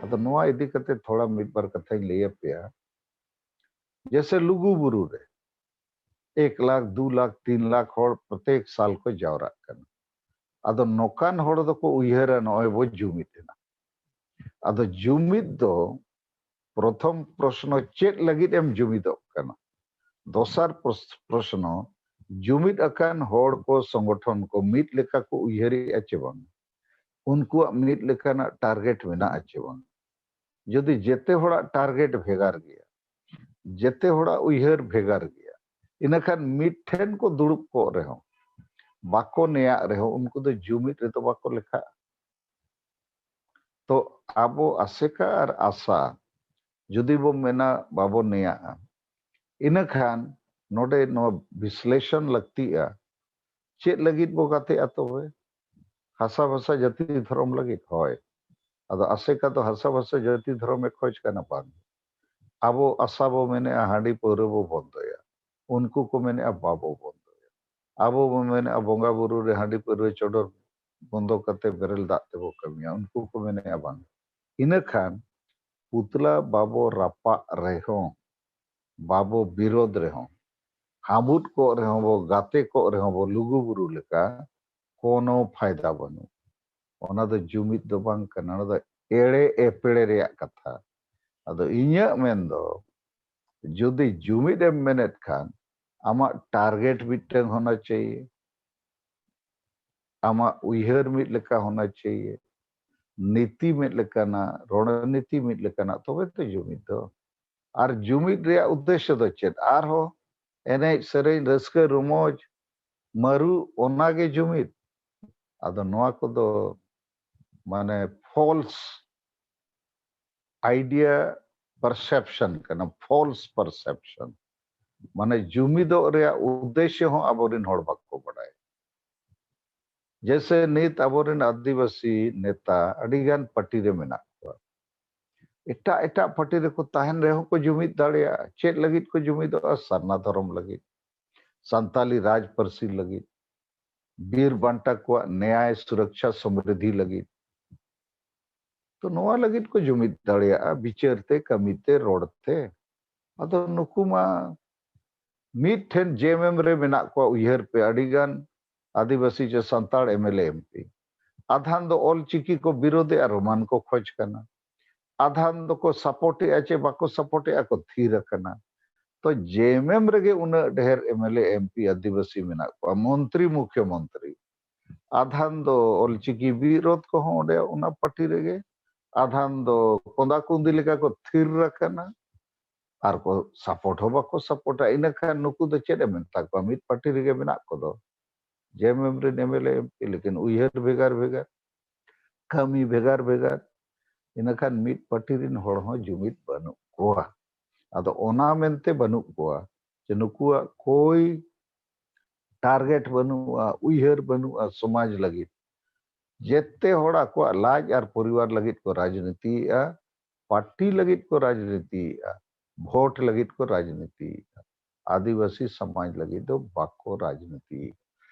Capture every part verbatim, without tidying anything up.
ᱟᱫᱚ ᱱᱚᱣᱟ ᱤᱫᱤ ᱠᱟᱛᱮ ᱛᱷᱚᱲᱟ ᱢᱤᱫ ᱵᱟᱨ ᱠᱟᱛᱷᱟᱧ ᱞᱟᱹᱭ ᱟᱯᱮᱭᱟ᱾ ᱡᱮᱭᱥᱮ ᱞᱩᱜᱩ ᱵᱩᱨᱩ ᱨᱮ ᱮᱠ ᱞᱟᱠᱷ, ᱫᱩ ᱞᱟᱠᱷ, ᱛᱤᱱ ᱞᱟᱠᱷ ᱦᱚᱲ ᱯᱨᱚᱛᱮᱠ ᱥᱟᱞ ᱠᱚ ᱡᱟᱣᱨᱟᱜ ᱠᱟᱱᱟ᱾ ᱟᱫᱚ ᱱᱚᱝᱠᱟᱱ ᱦᱚᱲ ᱫᱚᱠᱚ ᱩᱭᱦᱟᱹᱨᱟ ᱱᱚᱜᱼᱚᱭ ᱵᱚ ᱡᱩᱢᱤᱫ ᱮᱱᱟ᱾ ᱟᱫᱚ ᱡᱩᱢᱤᱫ ᱫᱚ ᱯᱨᱚᱛᱷᱚᱢ ᱯᱨᱚᱥᱱᱚ, ᱪᱮᱫ ᱞᱟᱹᱜᱤᱫ ᱮᱢ ᱡᱩᱢᱤᱫᱚᱜ ᱠᱟᱱᱟ? ᱫᱚᱥᱟᱨ ᱯᱨᱚᱥ-, ᱯᱨᱚᱥᱱᱚ, ᱡᱩᱢᱤᱫ ᱟᱠᱟᱱ ᱦᱚᱲ ᱠᱚ, ᱥᱚᱝᱜᱚᱴᱷᱚᱱ ᱠᱚ ᱢᱤᱫ ᱞᱮᱠᱟ ᱠᱚ ᱩᱭᱦᱟᱹᱨᱮᱜᱼᱟ ᱪᱮ ᱵᱟᱝ? ᱩᱱᱠᱩᱣᱟᱜ ᱢᱤᱫ ᱞᱮᱠᱟᱱᱟᱜ ᱴᱟᱨᱜᱮᱴ ᱢᱮᱱᱟᱜᱼᱟ ᱪᱮ ᱵᱟᱝ? ᱡᱩᱫᱤ ᱡᱮᱛᱮ ᱦᱚᱲᱟᱜ ᱴᱟᱨᱜᱮᱴ ᱵᱷᱮᱜᱟᱨ ᱜᱮᱭᱟ, ᱡᱮᱛᱮ ᱦᱚᱲᱟᱜ ᱩᱭᱦᱟᱹᱨ ᱵᱷᱮᱜᱟᱨ ᱜᱮᱭᱟ, ᱤᱱᱟᱹᱠᱷᱟᱱ ᱢᱤᱫ ᱴᱷᱮᱱ ᱠᱚ ᱫᱩᱲᱩᱵ ᱠᱚᱜ ᱨᱮᱦᱚᱸ, ᱵᱟᱠᱚ ᱱᱮᱭᱟᱜ ᱨᱮᱦᱚᱸ, ᱩᱱᱠᱩ ᱫᱚ ᱡᱩᱢᱤᱫ ᱨᱮᱫᱚ ᱵᱟᱠᱚ ᱞᱮᱠᱷᱟᱜᱼᱟ᱾ ᱛᱚ ᱟᱵᱚ ᱟᱥᱮᱠᱟ ᱟᱨ ᱟᱥᱟ ᱡᱩᱫᱤ ᱵᱚ ᱢᱮᱱᱟ ᱵᱟᱵᱚ ᱱᱮᱭᱟᱜᱼᱟ, ᱤᱱᱟᱹᱠᱷᱟᱱ ᱱᱚᱰᱮ ᱱᱚᱣᱟ ᱵᱤᱥᱞᱮᱥᱚᱱ ᱞᱟᱹᱠᱛᱤᱜᱼᱟ, ᱪᱮᱫ ᱞᱟᱹᱜᱤᱫ ᱵᱚ ᱜᱟᱛᱮᱜᱼᱟ ᱛᱚᱵᱮ? ᱦᱟᱥᱟ ᱵᱷᱟᱥᱟ ᱡᱟᱹᱛᱤ ᱫᱷᱚᱨᱚᱢ ᱞᱟᱹᱜᱤᱫ? ᱦᱳᱭ᱾ ᱟᱫᱚ ᱟᱥᱮᱠᱟ ᱫᱚ ᱦᱟᱥᱟ ᱵᱷᱟᱥᱟ ᱡᱟᱹᱛᱤ ᱫᱷᱚᱨᱚᱢ ᱮ ᱠᱷᱚᱡᱽ ᱠᱟᱱᱟ? ᱵᱟᱝ᱾ ᱟᱵᱚ ᱟᱥᱟ ᱵᱚ ᱢᱮᱱᱮᱜᱼᱟ ᱦᱟᱺᱰᱤ ᱯᱟᱹᱣᱨᱟᱹ ᱵᱚ ᱵᱚᱱᱫᱚᱭᱟ, ᱩᱱᱠᱩ ᱠᱚ ᱢᱮᱱᱮᱜᱼᱟ ᱵᱟᱵᱚ ᱵᱚᱱᱫᱚᱭᱟ᱾ ᱟᱵᱚ ᱵᱚ ᱢᱮᱱᱮᱜᱼᱟ ᱵᱚᱸᱜᱟ ᱵᱩᱨᱩ ᱨᱮ ᱦᱟᱺᱰᱤ ᱯᱟᱹᱣᱨᱟᱹ ᱪᱚᱰᱚᱨ ᱵᱚᱱᱫᱚ ᱠᱟᱛᱮ ᱵᱮᱨᱮᱞ ᱫᱟᱜ ᱛᱮᱵᱚ ᱠᱟᱹᱢᱤᱭᱟ, ᱩᱱᱠᱩ ᱠᱚ ᱢᱮᱱᱮᱜᱼᱟ ᱵᱟᱝ᱾ ᱤᱱᱟᱹᱠᱷᱟᱱ ᱯᱩᱛᱞᱟ ᱵᱟᱵᱚ ᱨᱟᱯᱟᱜ ᱨᱮᱦᱚᱸ, ᱵᱟᱵᱚ ᱵᱤᱨᱳᱫ ᱨᱮᱦᱚᱸ, ᱦᱟᱵᱩᱫ ᱠᱚᱜ ᱨᱮᱦᱚᱸ ᱵᱚ, ᱜᱟᱛᱮ ᱠᱚᱜ ᱨᱮᱦᱚᱸ ᱵᱚ ᱞᱩᱜᱩ ᱵᱩᱨᱩ ᱞᱮᱠᱟ, ᱠᱳᱱᱳ ᱯᱷᱟᱭᱫᱟ ᱵᱟᱹᱱᱩᱜ᱾ ᱚᱱᱟ ᱫᱚ ᱡᱩᱢᱤᱫ ᱫᱚ ᱵᱟᱝ ᱠᱟᱱᱟ, ᱚᱱᱟ ᱫᱚ ᱮᱲᱮ ᱮᱯᱮᱲᱮ ᱨᱮᱭᱟᱜ ᱠᱟᱛᱷᱟ᱾ ᱟᱫᱚ ᱤᱧᱟᱹᱜ ᱢᱮᱱ ᱫᱚ, ᱡᱩᱫᱤ ᱡᱩᱢᱤᱫ ᱮᱢ ᱢᱮᱱᱮᱫ ᱠᱷᱟᱱ, ᱟᱢᱟᱜ ᱴᱟᱨᱜᱮᱴ ᱢᱤᱫᱴᱟᱝ ᱦᱳᱱᱟ ᱪᱟᱦᱤᱭᱮ, ᱟᱢᱟᱜ ᱩᱭᱦᱟᱹᱨ ᱢᱤᱫ ᱞᱮᱠᱟ ᱦᱳᱱᱟ ᱪᱟᱦᱤᱭᱮ, ᱱᱤᱛᱤ ᱢᱤᱫ ᱞᱮᱠᱟᱱᱟᱜ, ᱨᱚᱬᱱᱤᱛᱤ ᱢᱤᱫ ᱞᱮᱠᱟᱱᱟᱜ, ᱛᱚᱵᱮ ᱛᱚ ᱡᱩᱢᱤᱫ ᱫᱚ᱾ ᱟᱨ ᱡᱩᱢᱤᱫ ᱨᱮᱭᱟᱜ ᱩᱫᱽᱫᱮᱥᱥᱚ ᱫᱚ ᱪᱮᱫ? ᱟᱨᱦᱚᱸ ᱮᱱᱮᱡ ᱥᱮᱨᱮᱧ, ᱨᱟᱹᱥᱠᱟᱹ ᱨᱚᱢᱚᱡᱽ, ᱢᱟᱹᱨᱩ, ᱚᱱᱟᱜᱮ ᱡᱩᱢᱤᱫ? ᱟᱫᱚ ᱱᱚᱣᱟ ᱠᱚᱫᱚ ᱢᱟᱱᱮ ᱯᱷᱚᱞᱥ ᱟᱭᱰᱤᱭᱟ, ᱯᱟᱨᱥᱮᱯᱥᱚᱱ ᱠᱟᱱᱟ, ᱯᱷᱚᱞᱥ ᱯᱟᱨᱥᱮᱯᱥᱚᱱ᱾ ᱢᱟᱱᱮ ᱡᱩᱢᱤᱫᱚᱜ ᱨᱮᱭᱟᱜ ᱩᱫᱽᱫᱮᱥᱥᱚ ᱦᱚᱸ ᱟᱵᱚᱨᱮᱱ ᱦᱚᱲ ᱵᱟᱠᱚ ᱵᱟᱰᱟᱭᱟ᱾ ᱡᱮᱭᱥᱮ ᱱᱤᱛ ᱟᱵᱚᱨᱮᱱ ᱟᱹᱫᱤᱵᱟᱹᱥᱤ ᱱᱮᱛᱟ ᱟᱹᱰᱤᱜᱟᱱ ᱯᱟᱨᱴᱤ ᱨᱮ ᱢᱮᱱᱟᱜ ᱠᱚᱣᱟ, ᱮᱴᱟᱜ ᱮᱴᱟᱜ ᱯᱟᱨᱴᱤ ᱨᱮᱠᱚ ᱛᱟᱦᱮᱱ ᱨᱮᱦᱚᱸ ᱠᱚ ᱡᱩᱢᱤᱫ ᱫᱟᱲᱮᱭᱟᱜᱼᱟ᱾ ᱪᱮᱫ ᱞᱟᱹᱜᱤᱫ ᱠᱚ ᱡᱩᱢᱤᱫᱚᱜᱼᱟ? ᱥᱟᱨᱱᱟ ᱫᱷᱚᱨᱚᱢ ᱞᱟᱹᱜᱤᱫ, ᱥᱟᱱᱛᱟᱞᱤ ᱨᱟᱡᱽ ᱯᱟᱹᱨᱥᱤ ᱞᱟᱹᱜᱤᱫ, ᱵᱤᱨ ᱵᱟᱱᱴᱟ ᱠᱚᱣᱟᱜ ᱱᱮᱭᱟᱭ, ᱥᱩᱨᱚᱠᱪᱷᱟ, ᱥᱚᱢᱨᱤᱫᱷᱤ ᱞᱟᱹᱜᱤᱫ᱾ ᱛᱚ ᱱᱚᱣᱟ ᱞᱟᱹᱜᱤᱫ ᱠᱚ ᱡᱩᱢᱤᱫ ᱫᱟᱲᱮᱭᱟᱜᱼᱟ, ᱵᱤᱪᱟᱹᱨ ᱛᱮ, ᱠᱟᱹᱢᱤ ᱛᱮ, ᱨᱚᱲ ᱛᱮ᱾ ᱟᱫᱚ ᱱᱩᱠᱩ ᱢᱟ ᱢᱤᱫ ᱴᱷᱮᱱ ᱡᱮ ᱮᱢ ᱮᱢ ᱨᱮ ᱢᱮᱱᱟᱜ ᱠᱚᱣᱟ, ᱩᱭᱦᱟᱹᱨ ᱯᱮ, ᱟᱹᱰᱤ ᱜᱟᱱ ᱟᱹᱫᱤᱵᱟᱹᱥᱤ ᱪᱮ Santal M L A M P. ᱟᱫᱷᱟᱱ ᱫᱚ ᱚᱞ ᱪᱤᱠᱤ ᱠᱚ ᱵᱤᱨᱳᱫᱷᱮᱜᱼᱟ, ᱨᱳᱢᱟᱱ ᱠᱚ ᱠᱷᱚᱡᱽ ᱠᱟᱱᱟ᱾ ᱟᱫᱷᱟᱱ ᱫᱚᱠᱚ ᱥᱟᱯᱳᱨᱴᱮᱜᱼᱟ ᱪᱮ ᱵᱟᱠᱚ ᱥᱟᱯᱳᱨᱴᱮᱜᱼᱟ ᱠᱚ ᱛᱷᱤᱨ ᱟᱠᱟᱱᱟ᱾ ᱛᱚ ᱡᱮ ᱮᱢ ᱮᱢ ᱨᱮᱜᱮ ᱩᱱᱟᱹᱜ ᱰᱷᱮᱨ ᱮᱢ ᱮᱞ ᱮ ᱮᱢ ᱯᱤ ᱟᱹᱫᱤᱵᱟᱹᱥᱤ ᱢᱮᱱᱟᱜ ᱠᱚᱣᱟ, ᱢᱚᱱᱛᱨᱤ ᱢᱩᱠᱷᱭᱚ ᱢᱚᱱᱛᱨᱤ᱾ ᱟᱫᱷᱟᱱ ᱫᱚ ᱚᱞ ᱪᱤᱠᱤ ᱵᱤᱨᱳᱫᱷ ᱠᱚᱦᱚᱸ ᱚᱸᱰᱮ ᱚᱱᱟ ᱯᱟᱨᱴᱤ ᱨᱮᱜᱮ, ᱟᱫᱷᱟᱱ ᱫᱚ ᱠᱚᱸᱫᱟ ᱠᱩᱸᱫᱤ ᱞᱮᱠᱟ ᱠᱚ ᱛᱷᱤᱨ ᱟᱠᱟᱱᱟ᱾ ᱟᱨ ᱠᱚ ᱥᱟᱯᱳᱨᱴ ᱦᱚᱸ ᱵᱟᱠᱚ ᱥᱟᱯᱳᱨᱴᱟ᱾ ᱤᱱᱟᱹ ᱠᱷᱟᱱ ᱱᱩᱠᱩ ᱫᱚ ᱪᱮᱫ ᱮ ᱢᱮᱛᱟ ᱠᱚᱣᱟ? ᱢᱤᱫ ᱯᱟᱨᱴᱤ ᱨᱮᱜᱮ ᱢᱮᱱᱟᱜ ᱠᱚᱫᱚ, ᱡᱮ ᱮᱢ ᱮᱢ ᱨᱮᱱ ᱮᱢ ᱮᱞ ᱮ ᱮᱢ ᱯᱤ, ᱞᱮᱠᱤᱱ ᱩᱭᱦᱟᱹᱨ ᱵᱷᱮᱜᱟᱨ ᱵᱷᱮᱜᱟᱨ, ᱠᱟᱹᱢᱤ ᱵᱷᱮᱜᱟᱨ ᱵᱷᱮᱜᱟᱨ᱾ ᱤᱱᱟᱹ ᱠᱷᱟᱱ ᱢᱤᱫ ᱯᱟᱨᱴᱤ ᱨᱮᱱ ᱦᱚᱲ ᱦᱚᱸ ᱡᱩᱢᱤᱫ ᱵᱟᱹᱱᱩᱜ ᱠᱚᱣᱟ᱾ ᱟᱫᱚ ᱚᱱᱟ ᱢᱮᱱᱛᱮ ᱵᱟᱹᱱᱩᱜ ᱠᱚᱣᱟ ᱡᱮ ᱱᱩᱠᱩᱣᱟᱜ ᱠᱳᱭ ᱴᱟᱨᱜᱮᱴ ᱵᱟᱹᱱᱩᱜᱼᱟ, ᱩᱭᱦᱟᱹᱨ ᱵᱟᱹᱱᱩᱜᱼᱟ ᱥᱚᱢᱟᱡᱽ ᱞᱟᱹᱜᱤᱫ᱾ ᱡᱮᱛᱮ ᱦᱚᱲ ᱟᱠᱚᱣᱟᱜ ᱞᱟᱡ ᱟᱨ ᱯᱚᱨᱤᱵᱟᱨ ᱞᱟᱹᱜᱤᱫ ᱠᱚ ᱨᱟᱡᱽᱱᱤᱛᱤᱭᱮᱫᱼᱟ, ᱯᱟᱨᱴᱤ ᱞᱟᱹᱜᱤᱫ ᱠᱚ ᱨᱟᱡᱽᱱᱤᱛᱤᱭᱮᱫᱼᱟ, ᱵᱷᱳᱴ ᱞᱟᱹᱜᱤᱫ ᱠᱚ ᱨᱟᱡᱽᱱᱤᱛᱤᱭᱮᱫᱼᱟ᱾ ᱟᱹᱫᱤᱵᱟᱹᱥᱤ ᱥᱚᱢᱟᱡᱽ ᱞᱟᱹᱜᱤᱫ ᱫᱚ ᱵᱟᱠᱚ ᱨᱟᱡᱽᱱᱤᱛᱤᱭᱮᱫᱼᱟ᱾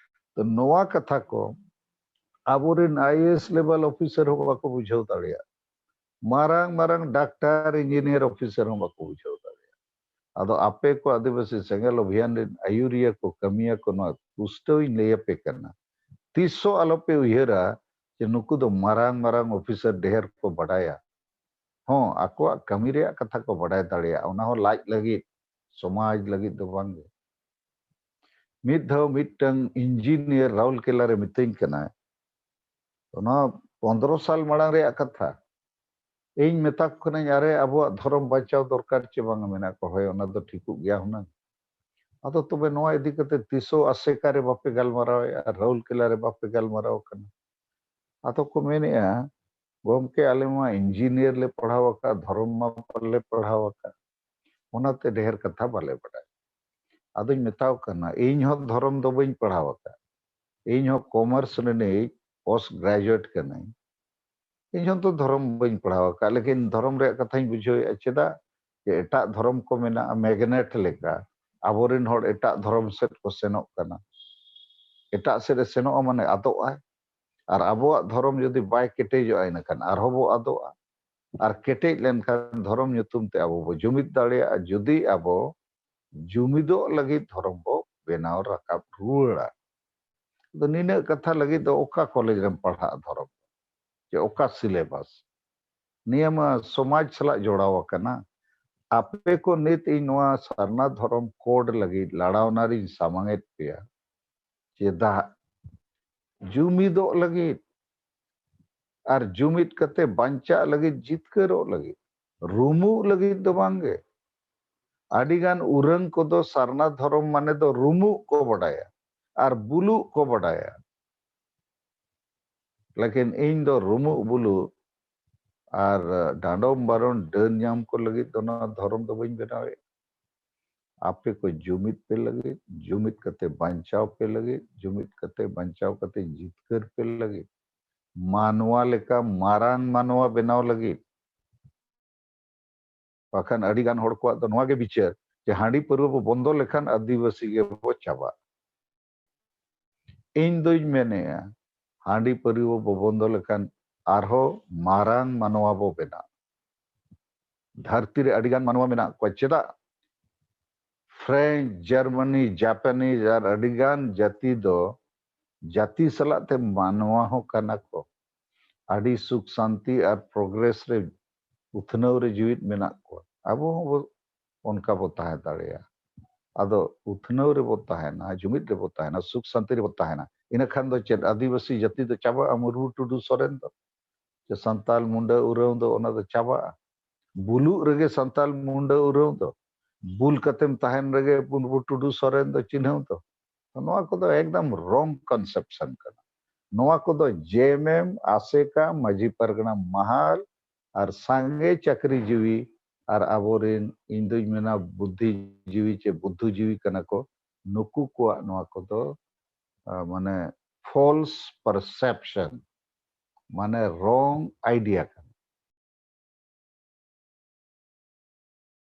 ᱛᱚ ᱱᱚᱣᱟ ᱠᱟᱛᱷᱟ ᱠᱚ ᱟᱵᱚᱨᱮᱱ ᱟᱭ ᱮ ᱮᱥ ᱞᱮᱵᱮᱞ ᱚᱯᱷᱤᱥᱟᱨ ᱦᱚᱸ ᱵᱟᱠᱚ ᱵᱩᱡᱷᱟᱹᱣ ᱫᱟᱲᱮᱭᱟᱜᱼᱟ, ᱢᱟᱨᱟᱝ ᱢᱟᱨᱟᱝ ᱰᱟᱠᱛᱟᱨ, ᱤᱧᱡᱤᱱᱤᱭᱟᱨ ᱚᱯᱷᱤᱥᱟᱨ ᱦᱚᱸ ᱵᱟᱠᱚ ᱵᱩᱡᱷᱟᱹᱣ ᱫᱟᱲᱮᱭᱟᱜᱼᱟ᱾ ᱟᱫᱚ ᱟᱯᱮ ᱠᱚ ᱟᱹᱫᱤᱵᱟᱹᱥᱤ ᱥᱮᱸᱜᱮᱞ ᱚᱵᱷᱤᱭᱟᱱ ᱨᱮᱱ ᱟᱹᱭᱩᱨᱤᱭᱟᱹ ᱠᱚ, ᱠᱟᱹᱢᱤᱭᱟᱹ ᱠᱚ, ᱱᱚᱣᱟ ᱯᱩᱥᱴᱟᱹᱣ ᱤᱧ ᱞᱟᱹᱭ ᱟᱯᱮ ᱠᱟᱱᱟ, ᱛᱤᱥ ᱦᱚᱸ ᱟᱞᱚᱯᱮ ᱩᱭᱦᱟᱹᱨᱟ ᱡᱮ ᱱᱩᱠᱩ ᱫᱚ ᱢᱟᱨᱟᱝ ᱢᱟᱨᱟᱝ ᱚᱯᱷᱤᱥᱟᱨ ᱰᱷᱮᱨ ᱠᱚ ᱵᱟᱰᱟᱭᱟ᱾ ᱦᱚᱸ, ᱟᱠᱚᱣᱟᱜ ᱠᱟᱹᱢᱤ ᱨᱮᱭᱟᱜ ᱠᱟᱛᱷᱟ ᱠᱚ ᱵᱟᱰᱟᱭ ᱫᱟᱲᱮᱭᱟᱜᱼᱟ, ᱚᱱᱟ ᱦᱚᱸ ᱞᱟᱡ ᱞᱟᱹᱜᱤᱫ, ᱥᱚᱢᱟᱡᱽ ᱞᱟᱹᱜᱤᱫ ᱫᱚ ᱵᱟᱝ ᱜᱮ᱾ ᱢᱤᱫ ᱫᱷᱟᱣ ᱢᱤᱫᱴᱟᱝ ᱤᱧᱡᱤᱱᱤᱭᱟᱨ ᱨᱟᱩᱞᱠᱮᱞᱟ ᱨᱮ ᱢᱤᱛᱟᱹᱧ ᱠᱟᱱᱟᱭ, ᱚᱱᱟ ᱯᱚᱱᱫᱽᱨᱚ ᱥᱟᱞ ᱢᱟᱲᱟᱝ ᱨᱮᱭᱟᱜ ᱠᱟᱛᱷᱟ, ᱤᱧ ᱢᱮᱛᱟ ᱠᱚ ᱠᱟᱹᱱᱟᱹᱧ, "ᱟᱨᱮ, ᱟᱵᱚᱣᱟᱜ ᱫᱷᱚᱨᱚᱢ ᱵᱟᱧᱪᱟᱣ ᱫᱚᱨᱠᱟᱨ ᱪᱮ ᱵᱟᱝ?" ᱢᱮᱱᱟ ᱠᱚ, "ᱦᱳᱭ, ᱚᱱᱟ ᱫᱚ ᱴᱷᱤᱠᱚᱜ ᱜᱮᱭᱟ ᱦᱩᱱᱟᱹᱝ᱾ ᱟᱫᱚ ᱛᱚᱵᱮ ᱱᱚᱣᱟ ᱤᱫᱤ ᱠᱟᱛᱮ ᱛᱤᱥ ᱦᱚᱸ ᱟᱥᱮᱠᱟ ᱨᱮ ᱵᱟᱯᱮ ᱜᱟᱞᱢᱟᱨᱟᱣᱮᱫᱼᱟ, ᱨᱟᱩᱞᱠᱮᱞᱟ ᱨᱮ ᱵᱟᱯᱮ ᱜᱟᱞᱢᱟᱨᱟᱣ ᱠᱟᱱᱟ?" ᱟᱫᱚ ᱠᱚ ᱢᱮᱱᱮᱫᱼᱟ, "ᱜᱚᱢᱠᱮ, ᱟᱞᱮ ᱢᱟ ᱤᱧᱡᱤᱱᱤᱭᱟᱨ ᱞᱮ ᱯᱟᱲᱦᱟᱣ ᱟᱠᱟᱫ, ᱫᱷᱚᱨᱚᱢ ᱢᱟ ᱵᱟᱞᱮ ᱯᱟᱲᱦᱟᱣ ᱟᱠᱟᱫ, ᱚᱱᱟᱛᱮ ᱰᱷᱮᱨ ᱠᱟᱛᱷᱟ ᱵᱟᱞᱮ ᱵᱟᱰᱟᱭᱟ᱾" ᱟᱫᱚᱧ ᱢᱮᱛᱟᱣ ᱠᱟᱱᱟ, ᱤᱧ ᱦᱚᱸ ᱫᱷᱚᱨᱚᱢ ᱫᱚ ᱵᱟᱹᱧ ᱯᱟᱲᱦᱟᱣ ᱟᱠᱟᱫ, ᱤᱧ ᱦᱚᱸ ᱠᱚᱢᱟᱨᱥ ᱨᱤᱱᱤᱡ ᱯᱳᱥᱴ ᱜᱨᱮᱡᱩᱭᱮᱴ ᱠᱟᱹᱱᱟᱹᱧ, ᱤᱧ ᱦᱚᱸ ᱛᱚ ᱫᱷᱚᱨᱚᱢ ᱵᱟᱹᱧ ᱯᱟᱲᱦᱟᱣ ᱟᱠᱟᱫ, ᱞᱮᱠᱤᱱ ᱫᱷᱚᱨᱚᱢ ᱨᱮᱭᱟᱜ ᱠᱟᱛᱷᱟᱧ ᱵᱩᱡᱷᱟᱹᱣᱮᱫᱼᱟ᱾ ᱪᱮᱫᱟᱜ ᱡᱮ ᱮᱴᱟᱜ ᱫᱷᱚᱨᱚᱢ ᱠᱚ ᱢᱮᱱᱟᱜᱼᱟ, ᱢᱮᱜᱱᱮᱴ ᱞᱮᱠᱟ ᱟᱵᱚᱨᱮᱱ ᱦᱚᱲ ᱮᱴᱟᱜ ᱫᱷᱚᱨᱚᱢ ᱥᱮᱫ ᱠᱚ ᱥᱮᱱᱚᱜ ᱠᱟᱱᱟ᱾ ᱮᱴᱟᱜ ᱥᱮᱫ ᱮ ᱥᱮᱱᱚᱜᱼᱟ ᱢᱟᱱᱮ ᱟᱫᱚᱜ ᱟᱭ᱾ ᱟᱨ ᱟᱵᱚᱣᱟᱜ ᱫᱷᱚᱨᱚᱢ ᱡᱩᱫᱤ ᱵᱟᱭ ᱠᱮᱴᱮᱡᱚᱜᱼᱟ, ᱤᱱᱟᱹᱠᱷᱟᱱ ᱟᱨᱦᱚᱸ ᱵᱚ ᱟᱫᱚᱜᱼᱟ᱾ ᱟᱨ ᱠᱮᱴᱮᱡ ᱞᱮᱱᱠᱷᱟᱱ ᱫᱷᱚᱨᱚᱢ ᱧᱩᱛᱩᱢ ᱛᱮ ᱟᱵᱚ ᱵᱚ ᱡᱩᱢᱤᱫ ᱫᱟᱲᱮᱭᱟᱜᱼᱟ, ᱡᱩᱫᱤ ᱟᱵᱚ ᱡᱩᱢᱤᱫᱚᱜ ᱞᱟᱹᱜᱤᱫ ᱫᱷᱚᱨᱚᱢ ᱵᱚ ᱵᱮᱱᱟᱣ ᱨᱟᱠᱟᱵ ᱨᱩᱣᱟᱹᱲᱟ᱾ ᱟᱫᱚ ᱱᱤᱱᱟᱹᱜ ᱠᱟᱛᱷᱟ ᱞᱟᱹᱜᱤᱫ ᱫᱚ ᱚᱠᱟ ᱠᱚᱞᱮᱡᱽ ᱨᱮᱢ ᱯᱟᱲᱦᱟᱜᱼᱟ ᱫᱷᱚᱨᱚᱢ? ᱪᱮ ᱚᱠᱟ syllabus? ᱱᱤᱭᱟᱹ ᱢᱟ ᱥᱚᱢᱟᱡᱽ ᱥᱟᱞᱟᱜ ᱡᱚᱲᱟᱣ ᱟᱠᱟᱱᱟ᱾ ᱟᱯᱮ ᱠᱚ ᱱᱤᱛ ᱤᱧ ᱱᱚᱣᱟ ᱥᱟᱨᱱᱟ ᱫᱷᱚᱨᱚᱢ code ᱞᱟᱹᱜᱤᱫ ᱞᱟᱲᱟᱣᱱᱟ ᱨᱤᱧ ᱥᱟᱢᱟᱝ ᱮᱫ ᱯᱮᱭᱟ᱾ ᱪᱮᱫᱟᱜ? ᱡᱩᱢᱤᱫᱚᱜ ᱞᱟᱹᱜᱤᱫ ᱟᱨ ᱡᱩᱢᱤᱫ ᱠᱟᱛᱮ ᱵᱟᱧᱪᱟᱜ ᱞᱟᱹᱜᱤᱫ, ᱡᱤᱛᱠᱟᱹᱨᱚᱜ ᱞᱟᱹᱜᱤᱫ, ᱨᱩᱢᱩᱜ ᱞᱟᱹᱜᱤᱫ ᱫᱚ ᱵᱟᱝᱜᱮ᱾ ᱟᱹᱰᱤᱜᱟᱱ ᱩᱨᱟᱹᱝ ᱠᱚᱫᱚ ᱥᱟᱨᱱᱟ ᱫᱷᱚᱨᱚᱢ ᱢᱟᱱᱮ ᱫᱚ ᱨᱩᱢᱩᱜ ᱠᱚ ᱵᱟᱰᱟᱭᱟ ᱟᱨ ᱵᱩᱞᱩᱜ ᱠᱚ ᱵᱟᱰᱟᱭᱟ᱾ ᱞᱮᱠᱤᱱ ᱤᱧ ᱫᱚ ᱨᱩᱢᱩᱜ ᱵᱩᱞᱩᱜ ᱟᱨ ᱰᱟᱸᱰᱚᱢ ᱵᱟᱨᱚᱱ ᱰᱟᱹᱱ ᱧᱟᱢ ᱠᱚ ᱞᱟᱹᱜᱤᱫ ᱫᱚ ᱱᱚᱣᱟ ᱫᱷᱚᱨᱚᱢ ᱫᱚ ᱵᱟᱹᱧ ᱵᱮᱱᱟᱣᱮᱫ᱾ ᱟᱯᱮ ᱠᱚ ᱡᱩᱢᱤᱫ ᱯᱮ ᱞᱟᱹᱜᱤᱫ, ᱡᱩᱢᱤᱫ ᱠᱟᱛᱮ ᱵᱟᱧᱪᱟᱣ ᱯᱮ ᱞᱟᱹᱜᱤᱫ, ᱡᱩᱢᱤᱫ ᱠᱟᱛᱮ ᱵᱟᱧᱪᱟᱣ ᱠᱟᱛᱮ ᱡᱤᱛᱠᱟᱹᱨ ᱯᱮ ᱞᱟᱹᱜᱤᱫ, ᱢᱟᱱᱣᱟ ᱞᱮᱠᱟ ᱢᱟᱨᱟᱝ ᱢᱟᱱᱣᱟ ᱵᱮᱱᱟᱣ ᱞᱟᱹᱜᱤᱫ᱾ ᱵᱟᱠᱷᱟᱱ ᱟᱹᱰᱤ ᱜᱟᱱ ᱦᱚᱲ ᱠᱚᱣᱟᱜ ᱫᱚ ᱱᱚᱣᱟ ᱜᱮ ᱵᱤᱪᱟᱹᱨ ᱡᱮ ᱦᱟᱺᱰᱤ ᱯᱟᱹᱨᱣᱟᱹ ᱵᱚ ᱵᱚᱱᱫᱚ ᱞᱮᱠᱷᱟᱱ ᱟᱹᱫᱤᱵᱟᱹᱥᱤ ᱜᱮᱵᱚ ᱪᱟᱵᱟᱜ᱾ ᱤᱧ ᱫᱚᱧ ᱢᱮᱱᱮᱜᱼᱟ, ᱦᱟᱺᱰᱤ ᱯᱟᱹᱨᱣᱟᱹ ᱵᱚ ᱵᱚᱱᱫᱚ ᱞᱮᱠᱷᱟᱱ ᱟᱨᱦᱚᱸ ᱢᱟᱨᱟᱝ ᱢᱟᱱᱣᱟ ᱵᱚ ᱵᱮᱱᱟᱜ᱾ ᱫᱷᱟᱹᱨᱛᱤ ᱨᱮ ᱟᱹᱰᱤ ᱜᱟᱱ ᱢᱟᱱᱣᱟ ᱢᱮᱱᱟᱜ ᱠᱚᱣᱟ᱾ ᱪᱮᱫᱟᱜ? ᱯᱷᱨᱮᱧᱪ, ᱡᱟᱨᱢᱟᱱᱤ, ᱡᱟᱯᱟᱱᱤᱡᱽ ᱟᱨ ᱟᱹᱰᱤ ᱜᱟᱱ ᱡᱟᱹᱛᱤ ᱫᱚ ᱡᱟᱹᱛᱤ ᱥᱟᱞᱟᱜ ᱛᱮ ᱢᱟᱱᱣᱟ ᱦᱚᱸ ᱠᱟᱱᱟ ᱠᱚ᱾ ᱟᱹᱰᱤ ᱥᱩᱠ ᱥᱟᱱᱛᱤ ᱟᱨ progress ᱨᱮ, ᱩᱛᱱᱟᱹᱣ ᱨᱮ ᱡᱤᱣᱤᱫ ᱢᱮᱱᱟᱜ ᱠᱚᱣᱟ᱾ ᱟᱵᱚ ᱦᱚᱸ ᱵᱚ ᱚᱱᱠᱟ ᱵᱚ ᱛᱟᱦᱮᱸ ᱫᱟᱲᱮᱭᱟᱜᱼᱟ᱾ ᱟᱫᱚ ᱩᱛᱱᱟᱹᱣ ᱨᱮᱵᱚ ᱛᱟᱦᱮᱱᱟ, ᱡᱩᱢᱤᱫ ᱨᱮᱵᱚ ᱛᱟᱦᱮᱱᱟ, ᱥᱩᱠ ᱥᱟᱱᱛᱤ ᱨᱮᱵᱚ ᱛᱟᱦᱮᱱᱟ᱾ ᱤᱱᱟᱹ ᱠᱷᱟᱱ ᱫᱚ ᱪᱮᱫ ᱟᱹᱫᱤᱵᱟᱹᱥᱤ ᱡᱟᱹᱛᱤ ᱫᱚ ᱪᱟᱵᱟᱜᱼᱟ? ᱢᱩᱨᱢᱩ, ᱴᱩᱰᱩ, ᱥᱚᱨᱮᱱ ᱫᱚ, ᱥᱮ ᱥᱟᱱᱛᱟᱞ, ᱢᱩᱱᱰᱟᱹ, ᱩᱨᱟᱹᱣ ᱫᱚ ᱚᱱᱟ ᱫᱚ ᱪᱟᱵᱟᱜᱼᱟ? ᱵᱩᱞᱩᱜ ᱨᱮᱜᱮ ᱥᱟᱱᱛᱟᱞ, ᱢᱩᱱᱰᱟᱹ, ᱩᱨᱟᱹᱣ ᱫᱚ, ᱵᱩᱞ ᱠᱟᱛᱮᱢ ᱛᱟᱦᱮᱱ ᱨᱮᱜᱮ ᱢᱩᱨᱢᱩ, ᱴᱩᱰᱩ, ᱥᱚᱨᱮᱱ ᱫᱚ ᱪᱤᱱᱦᱟᱹᱣ ᱫᱚ᱾ ᱱᱚᱣᱟ ᱠᱚᱫᱚ ᱮᱠᱫᱚᱢ wrong conception ᱠᱟᱱᱟ᱾ ᱱᱚᱣᱟ ᱠᱚᱫᱚ ᱡᱮᱢᱮᱢ, ᱟᱥᱮᱠᱟ, ᱢᱟᱹᱡᱷᱤ ᱯᱟᱨᱜᱟᱱᱟ ᱢᱟᱦᱟᱞ ᱟᱨ ᱥᱟᱸᱜᱮ ᱪᱟᱹᱠᱨᱤ ᱡᱤᱣᱤ ᱟᱨ ᱟᱵᱚᱨᱮᱱ, ᱤᱧ ᱫᱩᱧ ᱢᱮᱱᱟ, ᱵᱩᱫᱽᱫᱷᱤ ᱡᱤᱣᱤ ᱪᱮ ᱵᱩᱫᱽᱫᱷᱩ ᱡᱤᱣᱤ ᱠᱟᱱᱟ ᱠᱚ, ᱱᱩᱠᱩ ᱠᱚᱣᱟᱜ ᱱᱚᱣᱟ ᱠᱚᱫᱚ, ᱟ, ᱢᱟᱱᱮ false perception, ᱢᱟᱱᱮ wrong idea ᱠᱟᱱᱟ᱾